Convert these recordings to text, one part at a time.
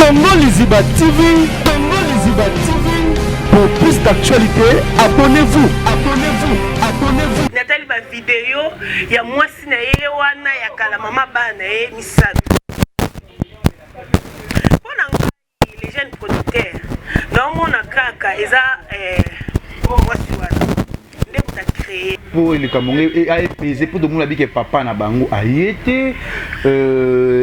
Congo Liziba TV, Congo Liziba TV. Pour plus d'actualités, abonnez-vous, abonnez-vous, abonnez-vous. Natali ba video ya mwasi na ye wana ya kala mama bana na ye misato. Mpo na ngai les jeunes producteurs naomona kaka eza eh, mwasi wana nde moto acree mpo likambo ngo aepese mpo tomona bike papa na bango aye te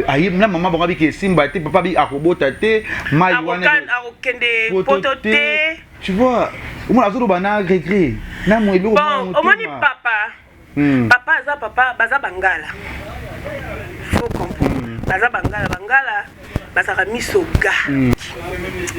aye na mama bango abike esimba te papa abi akobota te mai wana akokende poto te tu vois omona azoloba na regret na mo eloko bon omoni papa Papa aza papa baza bangala faut comprendre baza bangala bangala bazalaka miso ga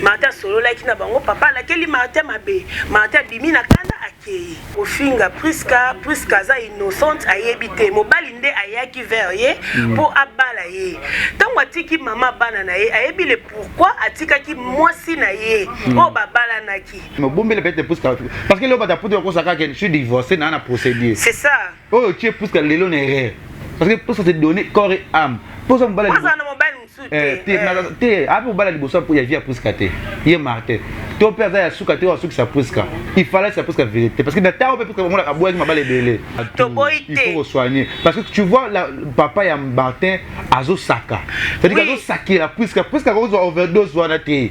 Martin asololaki na bango papa alakeli Martin mabe Martin abimi na kanda akei kofinga Prisca Prisca aza innocente ayebi te mobali nde ayaki vers ye mpo abala ye ntango atiki mama bana na ye ayebi le pourquoi atikaki mwasi na ye oyo babalanaki. Bombele peut-être Prisca parce que lelo bato ya poto bakosa kaka je suis divorcé na na procédure. C'est ça. Oyo tie Prisca lelo na erreur parce que Prisca s'est donné corps et âme. Posa mobali Posa na mobali mosusu te. Te te ape mobali liboso ya vie ya Prisca te. Ye Martin. To mpe aza ya suka te oyo asukisa Prisca. Il fallait sa Prisca vérité parce que na ntango mpe Prisca bamona aboyaki mabala ebele. Toboyi te. Il faut kosoigner parce que tu vois la papa ya Martin azosaka. C'est-à-dire oui. azosakela Prisca. Prisca akozwa overdose wana te.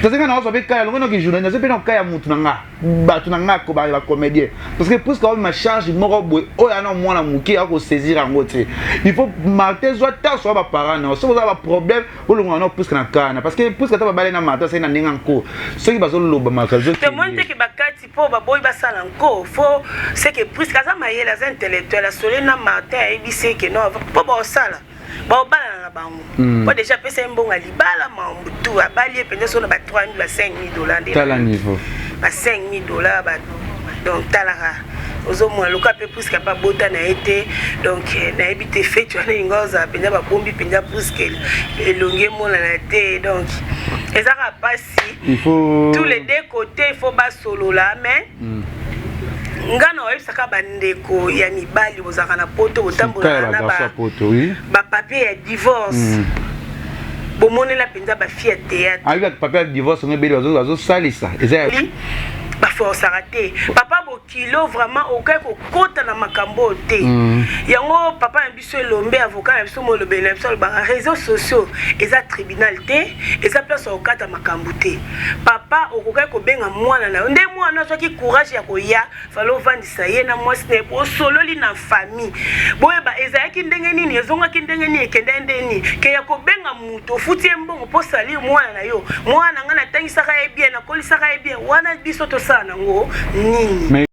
Parce que nga nazwa mpe kaya longo noki journaliste nazo mpe na kaya mutu na nga bato na nga ko ba comédien parce que puisque ma charge moko boye oyo ana mwana moke akosaisir yango te il faut Martin zwa ta soa ba parents na soki oza ba problème olongola na puisque na kana parce que puisque ata babale na Martin asali na ndenge nko soki bazoloba makambo tomoni te ke bakati mpo baboyi basala nko fo c'est que puisque aza mayele aza intellectuel asole na Martin ayebisi ye ke non mpo baosala baobalana na bango po deja apesa ye mbongo ya libala mambu tu abali ye mpenza so na ba 3000 ba 5000 dollars nde tala niveau ba 5000 dollars ba donc talaka ozomona loka mpe puiske apa abota na ye te donc nayebi te feti wana elinga ozala mpenza babombi mpenza puiske elongi emonana te donc eza kaka mpasi il faut tous les deux côtés il faut basolola mais nga na oyebisaka bandeko ya mibali bozalaka na poto botambolaka na bapapier ya divorce bomonela mpenza bafille ya théâtre ayebi bapapier ya divorce ngo ebele bazosalisa eza baforsaka te papa bokilo vraiment okoki kokota na makambo oyo te yango papa na biso elombe avocat na biso molobeli na biso alobaka réseaux sociaux eza tribunal te eza place ya kokata makambo te papa okokaki kobenga mwana na yo nde mwana azwaki courage ya koya fale ovandisa ye na mwasi na ye bosololi na famille boyeba ezalaki ndenge nini ezongaki ndenge nini ekendaki ndenge nini ke ya kobenga moto ofuti ye mbongo mpo salir mwana na yo mwana na ngai natangisaka ye bien nakolisaka ye bien wana biso tosala nango nini?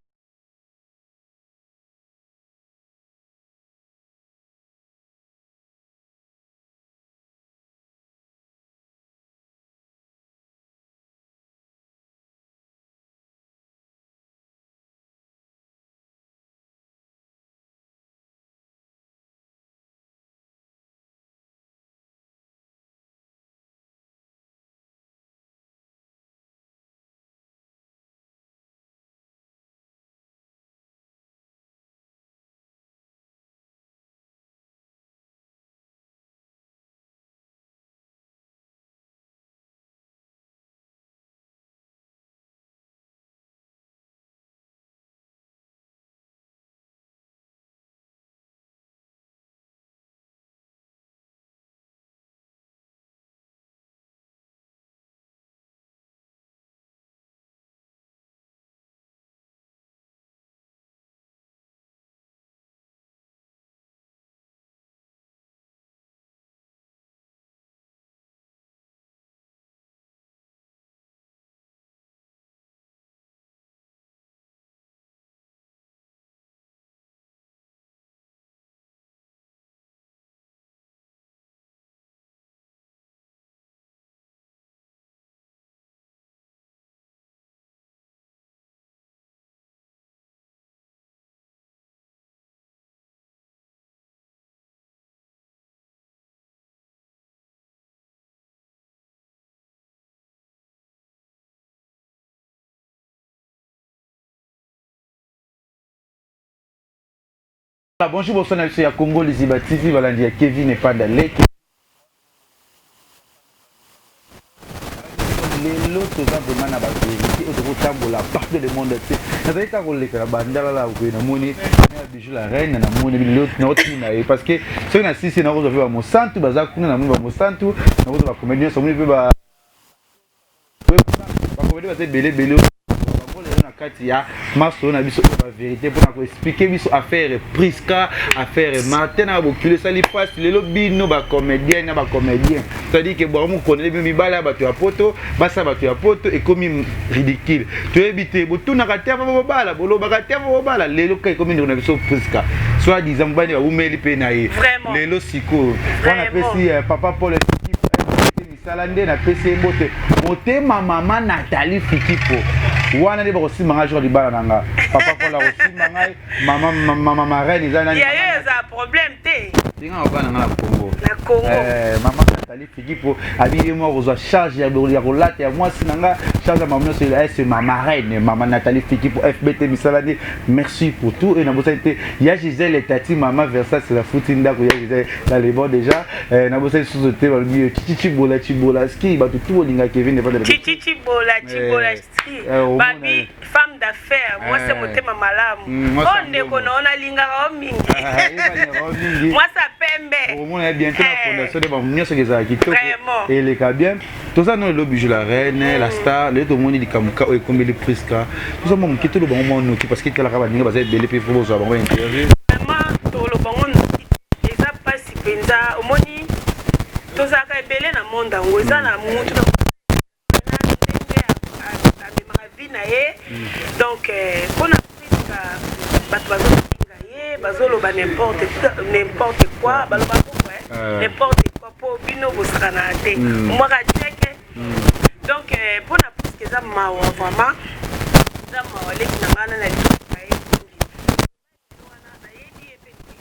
Bonjour bonsoir na biso ya Congo Liziba TV balandi ya Kevin Epanda Leke. Lelo toza vraiment na ba vérité oyo tokotambola partout le monde te. Nazali kaka koleka na bandala la boye, namoni Bijou la reine, namoni lelo naotuna ye parce que soki na sisi nakozwa mpe bamosantu baza kuna, namoni bamosantu, nakozwa bacomédien nyonso, namoni mpe bacomédien baza ebele ebele. Bango lelo na kati ya masolo na biso oyo bavérité mpona koexpliquer biso affaire Priska, affaire Martin na bokilo esali mpasi. Lelo bino bacomédien na bacomédien, c'est-à-dire ke bwaka mokonele bino mibale ya bato ya poto, basala bato ya poto, ekomi ridicule. Toyebi te, botunaka te avant bobala, bolobaka te avant bobala. Lelo ka ekomi ndeko na biso Priska, soit disant mobali, bawumeli mpe na ye. Lelo sikoyo wana apesi papa Paul misala nde napesi ye mbote, motema mama Nathalie Fikipo wana nde bakosimba ngai jour libala na nga. Papa Paul akosimba ngai, mama mama marraine eza nani? Yayo eza problème te. Tinga obana nga na Congo. Na Congo. Mama Nathalie Fikipo abi ye moko kozwa charge ya kolata ya mwasi na nga, charge ya mama nyonso ese ma marraine, mama Nathalie Fikipo FBT misala nde. Merci pour tout. Et nabosani te ya Gisèle Tati, mama Versas la futi ndako ya Gisèle dans les bons déjà. Nabosani susu te, balobi Chichi Chibola Chibola ski, bato tu bolinga Kevin devant. Chichi Chibola Chibola ski, babi femme d'affaires, mwasi motema malamu. O ndeko na ona alingaka o mingi, mwasi apembe. Omona bientôt na fondation de bango nyonso ezala kitoko, eleka bien. Toza no lelo Bijou la reine, la star. Lelo tomoni likambo ka oyo ekombeli Priska. Toza mwa moke, toloba ngo mwa noki parce que etalaka baninga baza ebele mpe fo bozwa bango interview. Vraiment, toloba ngo noki, eza mpasi mpenza. Omoni, tozalaka ebele na monde yango, eza na mutu na ndenge amemaka vie na ye. Donc mpona Priska, bato bazofinga ye, bazoloba n'importe quoi, baloba bongo n'importe quoi, mpo bino bosakana te, omwaka tieke. Donc mpona Priska eza mawa, vraiment eza mawa. Leki na ngai na litoka ye mingi wana, nayebi ye mpe te.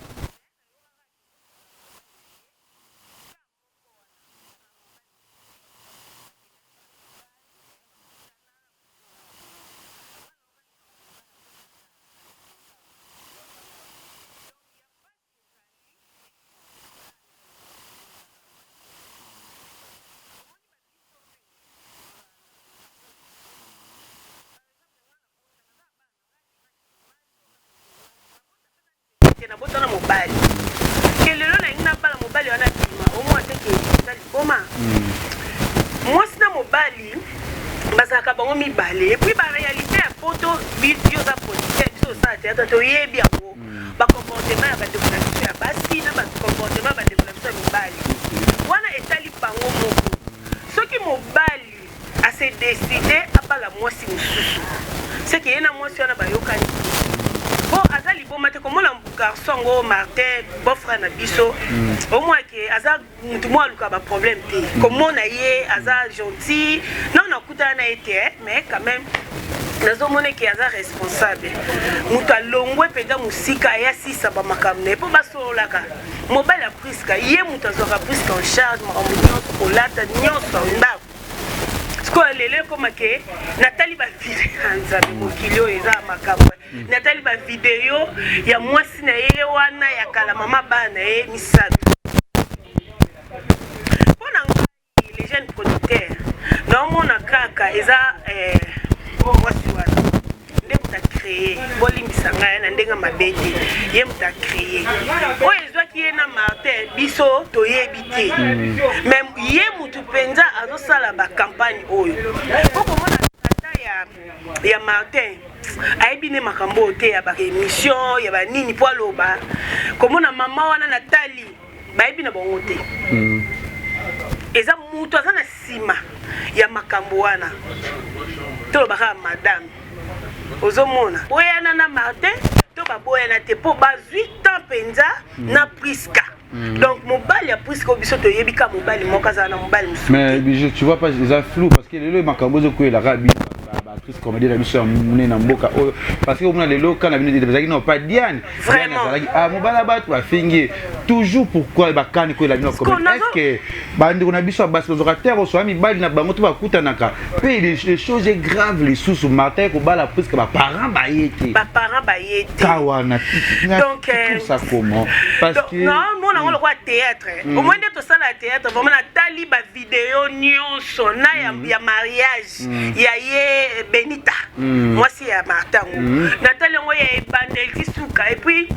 Te, nabotana mobali ke lelo nalingi nabala mobali wana bima omwa te ke eza liboma. Mwasi na mobali bazalaka bango mibale. Et puis baréalité ya poto, yo oza producteur, biso osala théâtre, toyebi yango, bacomportement ya bandeko na biso ya basi na bacomportement ya bandeko na biso ya mibali wana etali bango moko. Soki mobali ase décide abala mwasi mosusu, seke ye na mwasi wana bayokani po aza liboma te. Komona garçon yango Martin, beau-frère na biso, omwake aza mutu moko aluka baproblème te. Komona ye aza gentil, non, nakutana na ye te, mais quand même nazomona eke aza responsable. Moto alongwe mpenza mosika, aya sisa bamakambo na ye mpo basololaka. Mobali ya Priska, ye moto azwaka Priska en charge, makambo nyonso, kolata nyonso, ndako. Sikoyo lelo ekoma ke natali bavideo ya Nzambe, mokili oyo eza ya makambo. Natali bavideo ya mwasi na ye wana ya kala, mama bana na ye misato. Mpo na ngai, les jeunes producteurs, naomona kaka eza mwasi wana nde moto acréer. Bolimbisa ngai na ndenge mabe te, ye moto acréer oyo ezwaki ye na Martin, biso toyebi te. Mais ye motu mpenza azosala bacampagne oyo po komona tata ya Martin ayebi nde makambo oyo te ya baémission ya banini mpo aloba. Komona mama wana natali, bayebi na bango te. Eza moto aza na nsima ya makambo wana. Tolobaka madame, ozomona boyana na Martin to baboyana te, mpo bazwi temps mpenza na Priska. Donc mobali ya Priska oyo biso toyebi ka mobali moko, azala na mobali mosusu. Mais Bijou, tu vois pas, eza flou parce que lelo makambo ezokwelaka bino baactrice comédien na biso ya monene na mboka oyo, parce que omona lelo ka na bino ezalaki no pa Diane. Diane azalaki ah mobali ya bato, bafingi toujours. Pourquoi bakani koyela bino comédien? Est ce que bandeko na biso ya basi bazwaka te kosoya mibali na bango to bakutanaka mpe? Les choses est grave. Lisusu Martin kobala presque baparent baye te. Baparent baye te. Ka wana Donc, ça comment? Parce que non. Nazomona yango lokola théâtre. Omoi nde tosala ya théâtre. Vraiment, natali bavideo nyonso na ya mariage ya ye Benita, mwasi ya Martin yango. Natali yango ya ebandeli ti suka. Et puis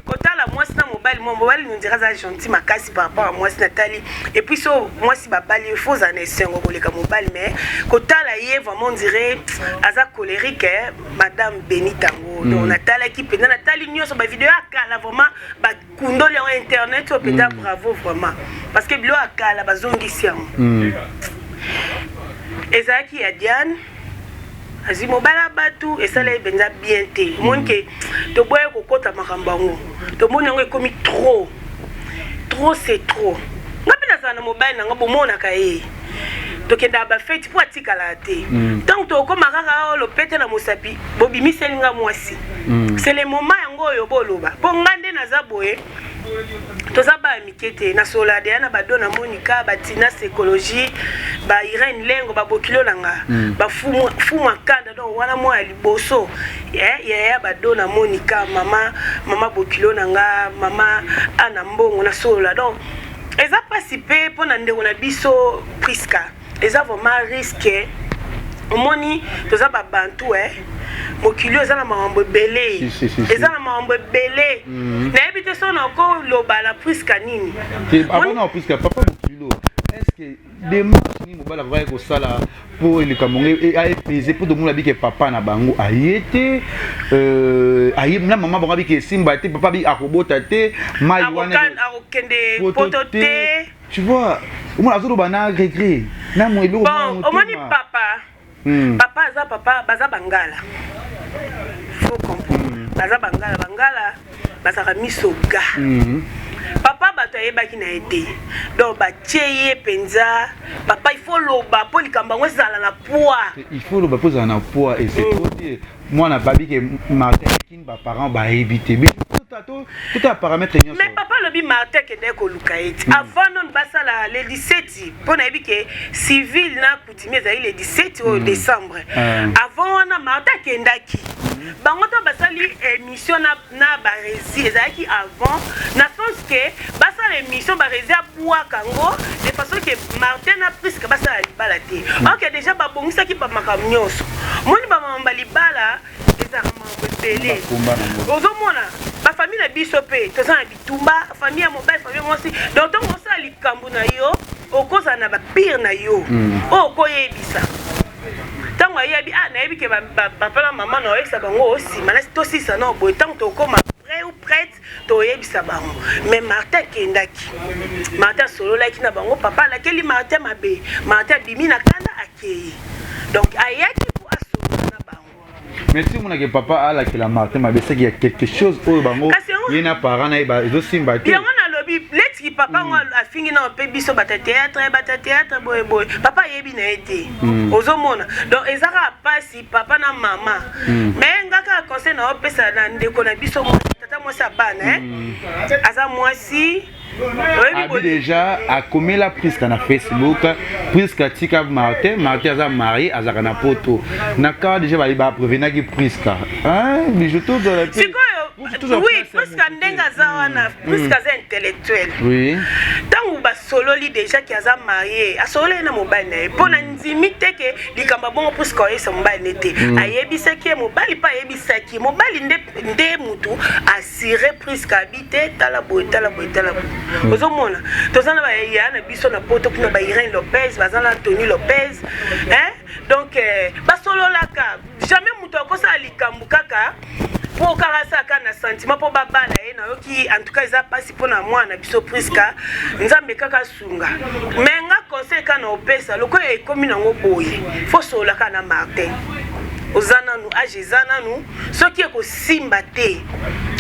kotala mwasi na mobali, mwa mobali on dirait aza gentil makasi par rapport à mwasi. Natali, et puis so mwasi babali, il faut ozala na esengo koleka mobali, mais kotala ye vraiment, on dirait aza colérique, eh, madame Benita yango. Donc natalaki mpenza, natali nyonso bavideo ya kala. Vraiment, bakundoli yango internet oyo mpenza, bravo vraiment, parce que biloko ya kala bazongisi yango. Ezalaki ya Diane azwi mobali ya bato, esala ye mpenza bien te. Omoni ke toboya kokɔta makambo yango, tomoni yango ekomi trop trop, c'est trop. Nga mpe nazala na mobali nanga, bomonaka ye, tokendaka bafeti mpo atikalaka te. Ntango tokóma kaka oyo lopete na mosapi, bobimiseli nga mwasi, c'est le moment yango oyo boloba mpo nga nde naza boye. Toza baya mike te. Nasolola deya na bado na Monika, batina psychologie, ba Irene Lengo, babokilo na nga, bafumu akanda. Donc wana mwa ya liboso yaya bado na Monika, mama mama bokilo na nga, mama ana mbongo, nasolola. Donc eza mpasi mpe mpo na ndeko na biso Priska, eza vraiment risque. Omoni, toza babantu, mokili oyo eza na makambo ebele. Si, si, si, si. Eza na makambo ebele. Nayebi te so nakoloba na Priska nini. Te, avant na Priska, papa bokilo, est ce que démarche nini mobali akokaki kosala mpo likambo ngo aepese, mpo tomona bike papa na bango aye te, aye na mama bango, abike esimba te, papa bi akobota te, mai wana akokende poto te. Tu vois, omona azoloba na regret na mo eloko. Bon, omoni papa, papa aza papa, baza bangala, faut comprendre, baza bangala. Bangala bazalaka miso ga. Papa bato ayebaki na ye te, donc batie ye mpenza. Papa, il faut loba mpo likambo yango ezala na poids. Il faut loba mpo ezala na poids, et c'est trop dire mwana babi ke Martin ekini, baparent bayebi te, tota paramètre nyonso. Mais papa alobi Martin akendeki koluka ye ti avant nano basala le 17, mpo nayebi ke civil na coutumier ezali le 17 oyo décembre. Avant wana Martin akendaki bango to basali émission na Baresi. Ezalaki avant, na sens ke basala émission, Baresi abwaka yango de façon ke Martin na Priske basala libala te. Ok, déjà babongisaki bamakambo nyonso. Moni bamama balibala ezalaka makambo ebele. Bakomba nango. Ozomona bafamille na biso mpe toza na bitumba, famille ya mobali, famille ya mwasi. Donc ntongo osala likambo na yo, okozala na bapire na yo oyo okoyebisa. Ntango ayebi, ah, nayebi ke papa na mama na oyebisa bango osima tosisa na boye. Ntango tokóma prêt ou prête, toyebisa bango. Mais Martin akendaki, Martin asololaki na bango, papa alakeli Martin mabe, Martin abimi na kanda, akei. Donc ayaki po asolola na bango. Mais si omonake papa alakela Martin mabe, seki ya quelque chose oyo bango Kasi yango- ye na parent na ye ezosimba te. Yango nalobi, letiki papa ngo afingi na mpe biso bato ya théâtre, bato ya théâtre boye boye, papa ayebi na ye te. Ozomona, donc eza kaka mpasi papa na mama. Mais nga kaka conseil na opesa na ndeko na biso mwasi, tata mwasi ya bana, aza mwasi oyebi. Abi déjà akomela Priska na Facebook: "Priska, tika Martin, Martin aza marié, azalaka na poto." Na kaka déjà baprévenaki Priska, bijou tozala te. Sikoyo, oui, Priska ndenge aza wana, Priska aza intellectuel. Ntango basololi déjà ke aza marié, asololi ye na mobali na ye, mpo na ndimi te ke likambo bongo Priska oyebisa mobali ne te. Ayebisaki ye, mobali mpe ayebisaki mobali nde mutu assuré Priska, abi te, tala boye, tala boye, tala boye. Ozomona, toza na baya na biso na poto kuna, ba Irene Lopez, baza na Tony Lopez, hein? Donc basololaka. Jamais moto akosala likambo kaka mpo kaka asalaka na sentiment mpo babala ye. Nayoki, en tout cas eza mpasi mpona mwana na biso Priska. Nzambe kaka asunga. Mais nga conseil kaka na opesa, lokola ekomi nango boye, faut solola kaka na Martin. Oza nanu age, eza nanu, soki ekosimba te,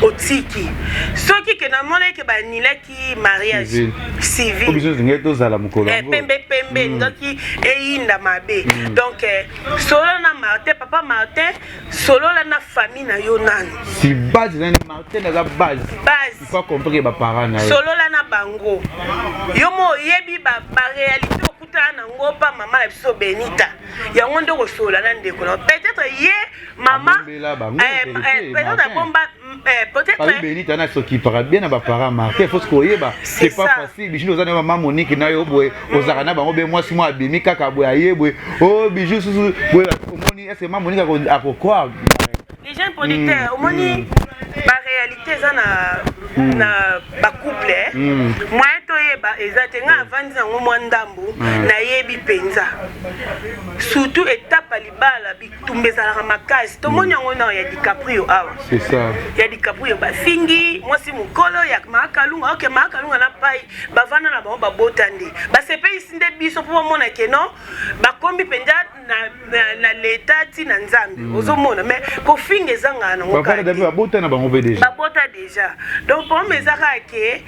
otiki. Soki ke namona ke banilaki mariage civil. Biso zingai tozala mokolo yango pembe pembe, ngaki eyinda mabe. Donc solola na Martin, papa Martin, solola na famille na yo nanu. Si base ezali Martin aza base. Base. Il faut comprendre baparent na ye. Solola na bango. Yo mo oyebi baréalité okutana. Nango pa mama na biso Benita, yango nde kosolola na ndeko na peut-être ye mama peut-être abomba peut-être. Benita na s'occupera bien na baparent Martin. Faut koyeba, c'est pas facile. Bijou, oza na mama Monique na yo boye, ozalaka na bango be. Mwasi mwa abimi kaka boye, aye boye, o Bijou susu boye, omoni, est ce que mama Monique akocroire? Les jeunes producteurs, omoni, baréalité eza na bacouple, moyen toyeba eza te. Ngai avandi yango mwa ndambu, nayebi mpenza, surtout étape ya libala, bitumba ezalaka makasi. Tomoni yango na ya DiCaprio awa. C'est ça. Ya DiCaprio, bafingi mwasi mokolo ya Maakalunga. Oke, Maakalunga na pai bavanda na bango, babota nde basepelisi nde biso mpo bamona ke non, bakombi mpenza na leta ti na Nzambe. Ozomona, mais kofinga ezangaka nango. Babota na bango mpe déjà. Babota déjà. Donc problème eza kaka ke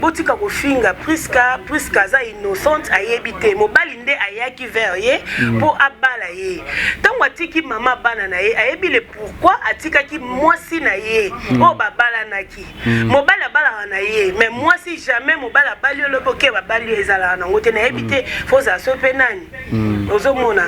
botika kofinga Priska. Priska aza innocente, ayebi te. Mobali nde ayaki vers ye mpo abala ye. Ntango atiki mama bana na ye, ayebi le pourquoi atikaki mwasi na ye oyo babalanaki. Mobali abalaka na ye, mais mwasi jamais. Mobali abali, olobi oke, babali yo, ezalaka nango te. Nayebi te, fo ozala so mpe nani. Ozomona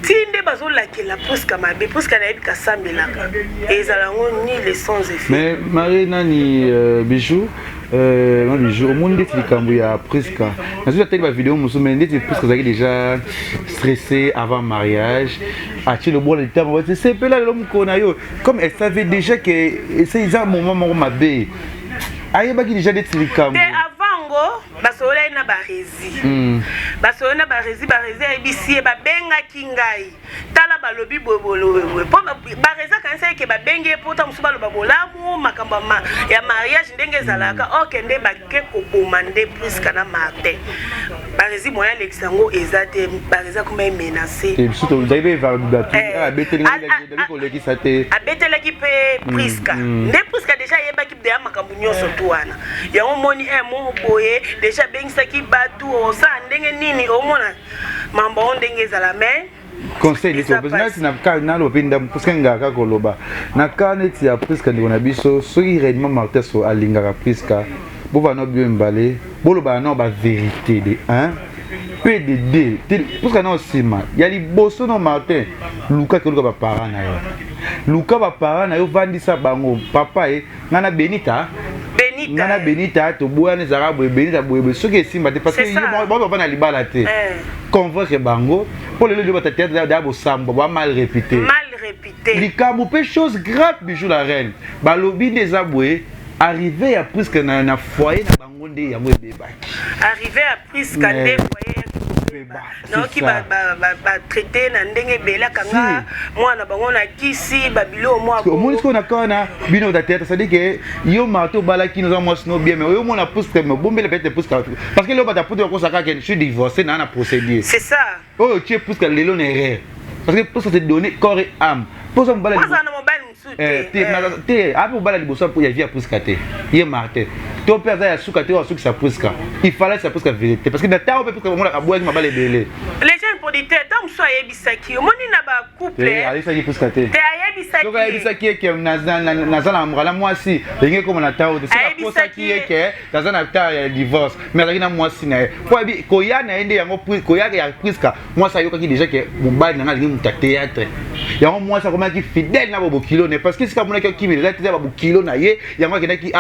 ti nde bazolakela Priska mabe. Priska nayebi kasambelaka, ezala yango ni le sans effet. Mais Marie nani, Bijou, ma Bijou, omoni ndeti likambo ya Priska, nazwi atali bavideo mosusu, mais ndeti Priska azalaki déjà stressé avant mariage, atie lobola litango, sepela lelo mokolo na yo, comme elle savait déjà que eza moment moko mabe, ayebaki déjà ndeti likambo. Te, avant ngo basololaki na Baresi. Basololi na Baresi, Baresi ayebisi ye: babengaki ngai, tala balobi boye boye. Mpo Baresi akanisa eke babengi ye mpo ta mosusu baloba bolamu, makambo ya mariage ndenge ezalaka. Oke nde bake koboma nde Priska na Martin. Baresi, moyen alekisa yango eza te. Baresi akoma emenace. Kolekisa te. Abetelaki mpe Priska nde Priska déjà ayebaki deya makambo nyonso tu wana. Yango moni mo boye déjà abengisaki bato, osala ndenge nini, omona mambo yango ndenge ezala, mais Conseil neti nati naloba mpe ndambo, parce que ngaka koloba na ka neti ya Priska, ndeko na biso, soki réellement Martin so alingaka Priska, bovanda bio mibale, bolobaka nao bavérité de 1 mpe de 2. Priska nao nsima ya liboso no Martin, lukaki oluka baparent na yo, luka baparent na yo, vandisa bango: papa ye, ngai na Benita, ngai na Benita toboyana, ezalaka boye, Benita boye boye. Soki esimba te, parce que bava na libala te, convaincre bango mpo lelo bata théâtre da bosambwa ba mal réputé. Mal réputé. Likambo mpe chose grave, Bijou la reine, balobi nde eza boye: arrivé ya Priske na foyer na bango nde yango ebebaki. Arrivé ya Priske nde foyer nayoki batraite na ndenge ebele, akanga mwana bango na kisi babiloko mwa. Omoni sikoyo na kana bino ta théâtre, c'est-à-dire que yo Martin obalaki, noza mwasi no bien, mais oyo omona Priske, mais obombela peut-être Priske, parce que lelo bato aputi bakosaka ke je suis divorcé, na procédure. C'est ça. Oyo tie Priske lelo na erreur, parce que Priske se donner corps et âme mpoza mobala. Na mobali mosusu. Te, ape mobala liboso ya vie ya Priska te, ye Martin to mpe aza ya suka te, oyo asukisa Priska. Il fallait sa Priska vérité, parce que na ntango mpe Priska bamona abwaki mabala ebele. Les jeunes producteurs, ntango mosusu ayebisaki, omoni na bacouple. Ayebisaki Priska te. Te, ayebisaki. Soki ayebisaki eke naza na mokala mwasi, elingi ekoma na ntango te. Soki akosaki ye ke naza na ta ya divorce, mais azalaki na mwasi na ye, po ayebi koya na ye nde yango koya ya Priska, mwasi ayokaki déjà ke mobali na nga alingi moto ya théâtre. Yango mwasi akomaki fidèle na babokilo ne, parce que esika amonaki akimela eza te babokilo na ye. Yango akendaki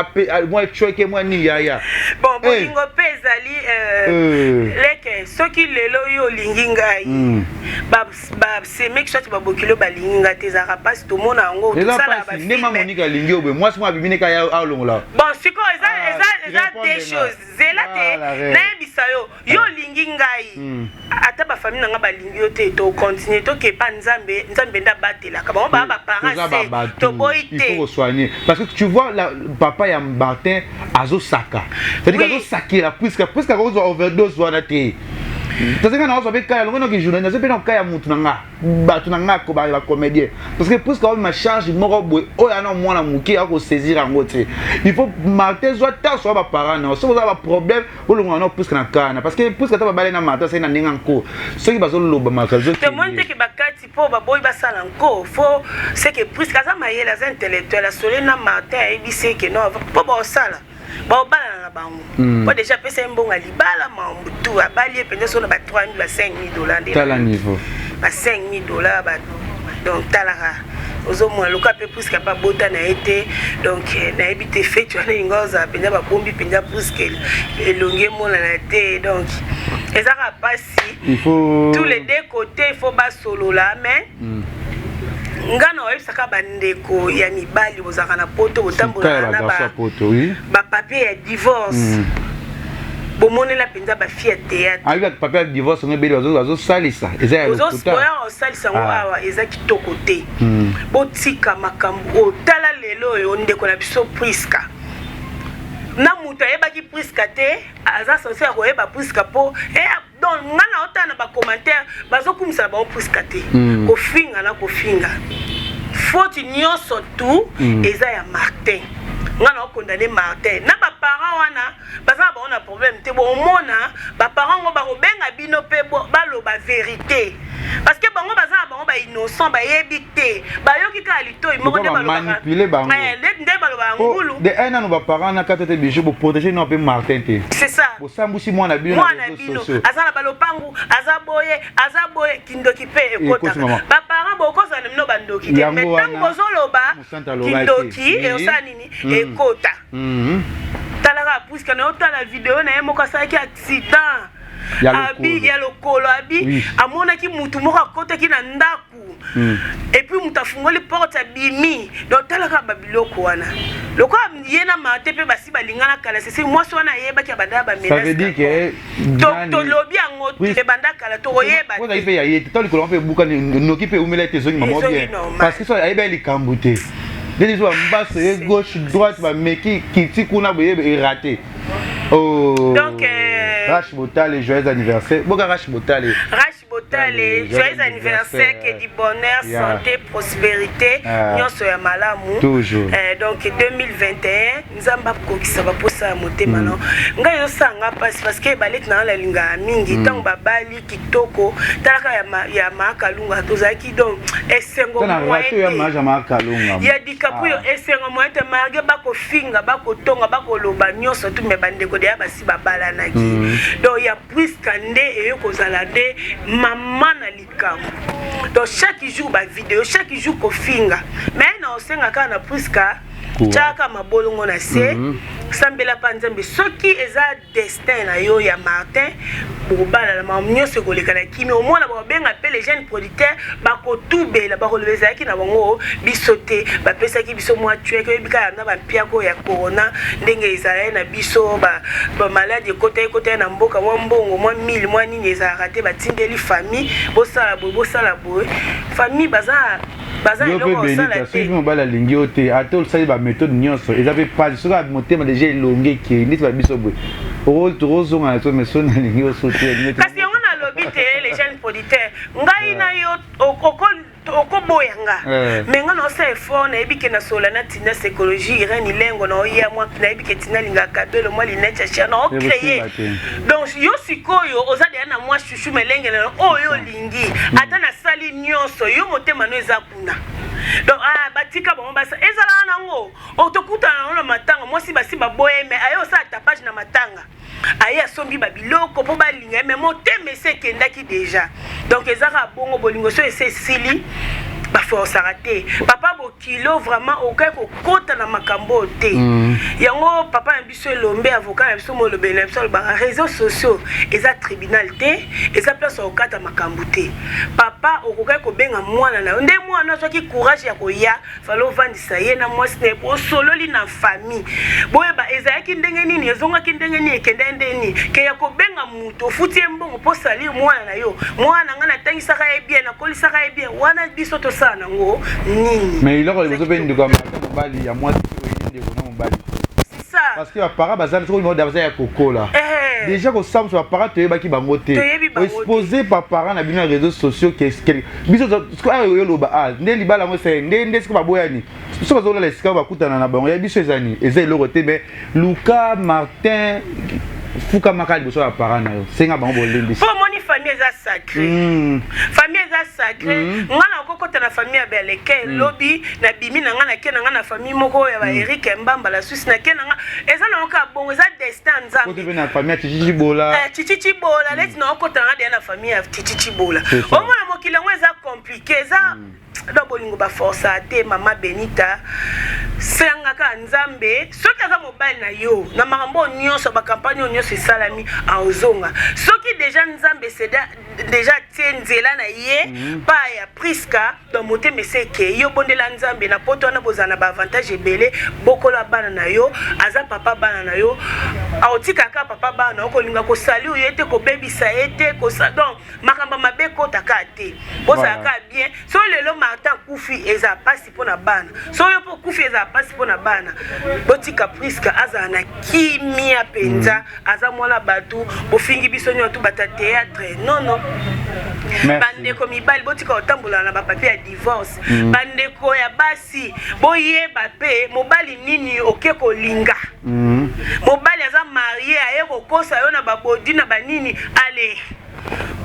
mwa cweke mwa nini yaya. Bon, bolingo mpe ezali leke. Soki lelo oyo olingi ngai, basemeki soit babokilo balingi ngai te, ezalaka mpasi. Tomona yango. Eza mpasi nde ma Monika alingi oyo boye, mwasi moko abimi neka alongola. Bon, sikoyo eza deux choses. Zela te, nayebisa yo: yo olingi ngai, ata bafamille na ngai balingi yo te, tocontinue, tokepa Nzambe. Nzambe nde abatelaka bango, baa baparent se toboyi te. Kosoigner, parce que tu vois la, papa ya Martin azosaka, c'est-à-dire azosakela puisque akozwa overdose wana te. Tozenga na ozwa mpe kaya longo noki journaliste, nazo mpe na kaya mutu na nga, bato na nga bacomédien, parce que puisque aomema charge moko boye oyo ana mwana moke akosaisir yango te. Il faut Martin zwa ta soa baparent na soki oza baproblème, olongola no puisque na kana, parce que puisque ata babale na Martin asali na ndenge nko, soki bazoloba Tomoni teke bakati mpo baboyi basala nko. Fo c'est que puisque aza mayele, aza intellectuel, asole na Martin, ayebisi eke no, mpo baosala. Baobalana na bango po déjà apesa ye mbongo ya libala, mambu tu, abali ye mpenza so na ba 3000, ba 5000 $ nde. Tala niveau. Ba 5000 $ ba. Donc talaka, ozomona loka mpe puisque apa bota na ye te. Donc nayebi te, feti wana elinga ozala mpenza babombi mpenza puisque elongi emonana te. Donc eza kaka mpasi. Il faut Tous les deux côtés, il faut basolola. Mais nga na oyebisaka bandeko ya mibali bozalaka na Poto, botambolaka na bapapier ya divorce, bomonela mpenza bafille ya théâtre. Ayebi papier ya divorce ngo ebeli bazosalisa, eza ya lokuta. Boya kosalisa yango awa, eza kitoko te. Botika makambo oyo. Tala lelo oyo ndeko na biso Priska, na moto ayebaki Priska te, aza censé ya koyeba Priska mpo donc nga na otala na bacommentaire, bazokumisa na bango Priska te. Kofinga na kofinga, faute nyonso tu eza ya Martin. Nga na okondane Martin na baparent wana, baza na bango na problème te. Bomona baparent ngo bakobenga bino mpe baloba vérité, parce que bango baza na bango bainnocent, bayebi te, bayoki kaka litoi moko. Nde balobaka bango. Nde balobaka ngulu. De un, nano baparent na kati te, bijou boprotege no mpe Martin te. C'est ça. Bosambusi mwana bino. Mwana bino aza na balopangu, aza boye, aza boye, kindoki mpe ekotaka. Baparent bokozala na bino bandoki te, mais ntango bozoloba kindoki eosala nini? Ekota. Talaka puisque na otala video na ye moko asalaki accident abi ya lokolo, abi amonaki mutu moko akotaki na ndako et puis mutu afungoli porte, abimi. Donc talaka babiloko wana, lokola ye na Martin mpe basi balingana kala, sese mwasi wana ayebaki abanda ya bamenace. Tolobi yango ebanda kala, tokoyeba. Mpe ya ye te, to likolo mpe ebuka noki mpe eumela ete ezongi mama bien, parce que so ayebi ya likambo te, nde biso bambaso ye gauche droite, bameki kiti kuna boye erate. Oh. Donc, Rash Botale, joyeux anniversaire. Boka Rash Botale. Rash Botale, joyeux anniversaire, que du bonheur, santé, prospérité, nyonso ya malamu. Toujours. Donc 2021, Nzambe akokisa baposa ya motema. No ngai ezosanga mpasi parce que baleki na nga nalingaka mingi. Ntango babali kitoko, talaka ya Maakalunga, tozalaki donc esengo. Ya Dikapuyo, esengo moye te, malgré bakofinga, bakotonga, bakoloba nyonso tu, me bandeko deya basi babalanaki. Donc ya Priska nde eye kozala nde mama na likambo. Donc chaque jour bavideo, chaque jour kofinga. Mais na osenga kaka na Priska, tiaka mabolongo na se, sambela mpa Nzambe. Soki eza destin na yo ya Martin, bokobalana, makambo nyonso ekoleka na kimi. Omona bakobenga mpe les jeunes producteurs, bakotubela, bakoloba ezalaki na bango biso te, bapesaki biso mwa tueke. Oyebi kaka na bampiako ya corona ndenge ezalaki na biso, bamaladi ekota ekota na mboka, mwa mbongo, mwa mille, mwa nini ezalaka te, batindeli famille, bosala boye, bosala boye. Famille baza baza Yo eloko mpe osala Benita, soki te. Mobali alingi yo te, ata osali baméthode nyonso, eza mpe pasi. Soki motema deja elongi, ekei neti babiso boye, tokozonga na to, mais so nalingi yo so te, alingi te. Kasi yango nalobi te, les jeunes producteurs, ngai na yo okoboya nga. Mais nga naosala effort, nayebi ke nasola na Tina Psychologie, Irene Ilengo, naoya mwa, nayebi ke Tina alingaka kabelo, mwa lunette ya cher, naocréer. Ekosimba te. Donc yo sikoyo oza deya na mwa chouchou melengele oyo olingi, ata nasali nyonso, yo motema no eza kuna. Donc ah, batika bango basa ezalaka nango. Tokutana nango na matanga, mwasi basi baboye, mais aye osala tapage na matanga, aye asombi babiloko mpo balinga ye, mais motema esi ekendaki déjà. Donc eza kaka bongo, bolingo so esi esili, baforsaka te. Papa bokilo, vraiment okoki kokota na makambo oyo te. Yango papa na biso Elombe, avocat na biso, molobeli na biso, alobaka réseaux sociaux eza tribunal te, eza place ya kokata makambo te. Papa, okokaki kobenga mwana na yo nde mwana azwaki courage ya koya, fale ovandisa ye na mwasi na ye, osololi na famille, boyeba ezalaki ndenge nini, ezongaki ndenge nini, ekendaki ndenge nini, ke ya kobenga moto ofuti ye mbongo mpo salir mwana na yo. Mwana na ngai natangisaka ye bien, nakolisaka ye bien, wana biso tosala nango nini? Mais eloko liboso mpe, ndeko ya mata mobali ya mwasi oyo, ndeko na mobali. C'est ça. Parce que baparent baza soki baza ya kokola déjà, kosambwisa baparent, toyebaki bango te. Toyebi bango te. Expose baparent na bino ya réseaux sociaux, biso ayo oyoloba a nde libala yango esali nde nde sikoyo baboyani, so bazolala esika bakutana na bango, ya biso eza nini? Eza eloko te. Mais luka Martin. Fukamaka liboso ya parent na yo, senga bango bolimbisi. Mpo omoni, famille eza sacré. Famille eza sacré. Nga na okokota na famille ya Beleke, lobi nabimi na nga, nake na nga na famille moko ya ba Erik Mbamba la Suisse, nake na nga, eza nango kaka bongo, eza destin ya Nzambe. Kote mpe na famille ya Chichichi Bola. Eh, Chichichi Bola, neti na okota na nga deya na famille ya Chichichi Bola. C'est ça. Omona, mokili yango eza compliqué, eza donc bolingo baforsa te. Mama Benita, sengaka Nzambe. Soki aza mobali na yo, na makambo oyo nyonso, bacampagne oyo nyonso esalami, aozonga. Soki déjà Nzambe céda déjà, tie nzela na ye pa ya Priska, donc motema ese ekei. Yo bondela Nzambe. Na poto wana bozala na baavantage ebele. Bokola bana na yo, aza papa bana na yo, aotikaka papa bana na yo. Kolinga kosali ye te, kobebisa ye te, donc makambo mabe ekotaka te. Bozalaka bien. So lelo Martin akufi, eza pasi mpo na bana. So yo mpo okufi, eza pasi mpo na bana. Botika Priska azala na kimia mpenza. Aza mwana bato. Bofingi biso nyonso bato ya théâtre. Non, non. Bandeko mibali, botika kotambola na bapapier ya divorce. Bandeko ya basi, boyeba mpe mobali nini oke kolinga. Mobali aza marié, aye kokosa yo na babodi na banini, ale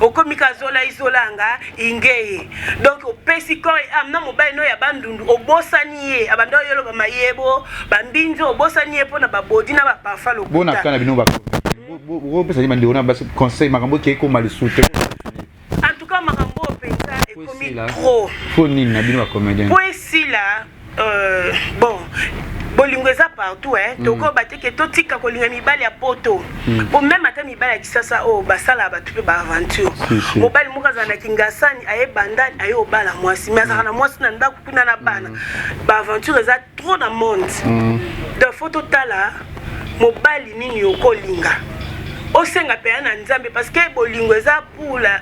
okomi kazola izolanga ingeye. Donc opesi corps et âme na mobali no ya Bandundu, obosani ye, abanda oyoloba mayebo bambinzi, obosani ye mpona babodi na baparfum. Bona lokuta. Kana bino bopesa bandeko na basi conseil, makambo ekei koma lisusu te. En tout cas, makambo oyo mpenza ekomi trop. Fo nini na bino bacomédien? Po esila, bon, bolingo eza partout, eh. Tokoyeba te ke totika kolinga mibali ya poto, po même ata mibali ya Kisasa oyo basalaka bato mpe baaventure. Mobali moko azala na Kingasani, aye Bandani, aye obala mwasi, mais azalaka na mwasi na ndako kuna na bana. Baaventure eza trop na monde. Donc faut totala mobali nini okolinga, osenga mpenza na Nzambe, parce que bolingo eza pour la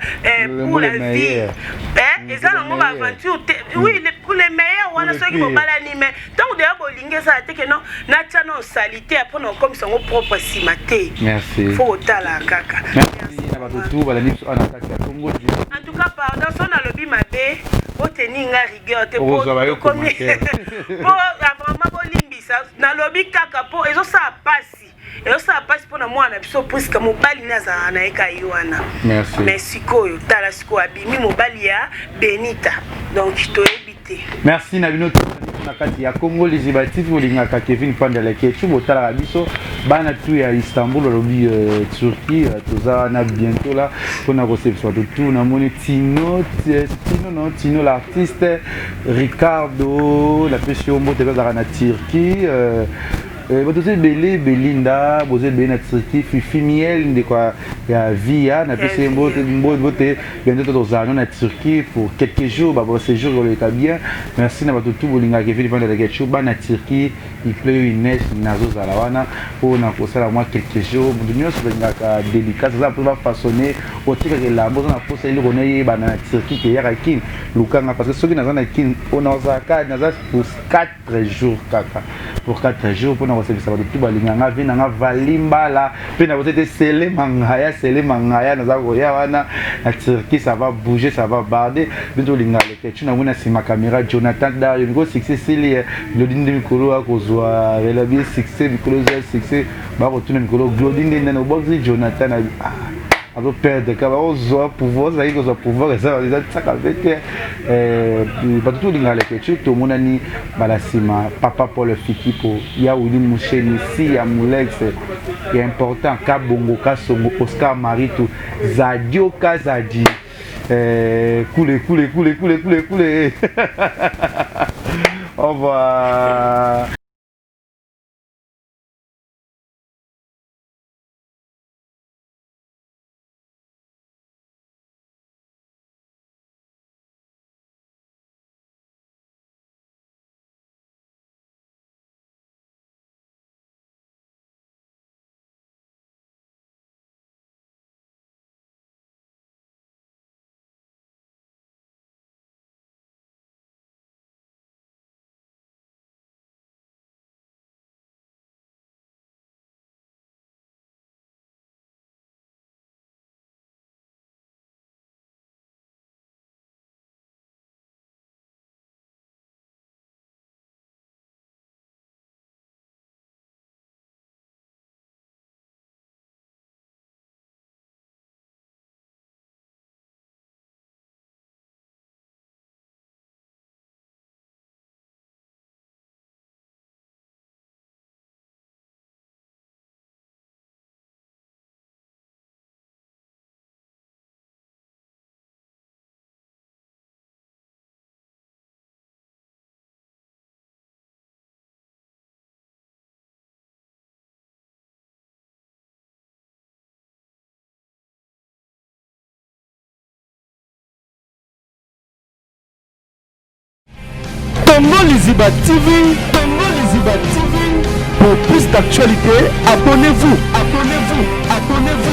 vie, eh, eza nango baaventure te. Oui, pour le meilleur wana, soki bobalani, mais ntango deya bolingi, ezala te ke non, natya na osali te mpona okomisa yango propre nsima te. Merci. Faut kotala kaka. Merci na bato tu balandi biso awa na kati ya Congo. En tout cas, pardon so nalobi mabe, boteni nga rigueur te. Okozwa bayo commentaire. Po vraiment bolimbisa, nalobi kaka mpo ezosala pasi, ezosala mpasi mpona mwana na biso, puisque mobali ne azalaka na ye ka ye wana. Merci. Mais sikoyo, tala sikoyo, abimi mobali ya Benita, donc toyebi te. Merci na bino na kati ya Congo Liziba TV. Olingaka Kevin Pandalaki etu, botalaka biso bana tu ya Istanbul, alobi Turquie, toza wana bientôt là mpona kosepisa bato tu. Namoni Tino, Tino, non, Tino l'artiste, Ricardo, napesi yo mbote mpe azalaka na Turquie. Bato oza ebele, Belinda, boza ebele na Turquie. Fifi Miel, ndeko ya Via, napesi ye mbote. Bientôt tozala no na Turquie pour quelques jours, ba séjour koleka bien. Merci na bato tu bolingaka Kevin Vandalaka Chu. Bana Turquie, il pleut, il neige, nazozala wana mpona kosala mwa quelques jours. Moto nyonso bolingaka dédicace, aza mpo bafaçonne, otikaka elamba, oza na posa eloko nayebana na Turquie ke eyaka Kine, lukanga, parce que soki naza na Kine, nazalaka, naza pour 4 jours kaka, pour 4 jours, mpona kosepesa bato tu balinganga vi nanga Valimbala mpe na kote te. Selema ngaya, selema ngaya, naza koya wana na Turquie. Ça va bouger, ça va barder. Mpe tolinga Leketu nango na nsima caméra, Jonathan Dario mikolo succès esili, Glodi nde mikolo akozwa relabi succès, mikolo ezwa succès, bakotuna mikolo Glodi nde ndani obwakisi Jonathan, ah, azoperdre kaka, ozwa pouvoir, ozalaki kozwa pouvoir, eza tiaka mpe te. Bato tolingaka Leketu, tomonani bala nsima. Papa Paul Fikipo ya Wili Musheni si ya Mulex ya important, Kabongo Kasongo, Oscar Maritu Zadio Kazadi, kule kule kule kule kule kule. Au revoir. Congo Liziba TV, Congo Liziba TV. Pour plus d'actualités, abonnez-vous, abonnez-vous, abonnez-vous.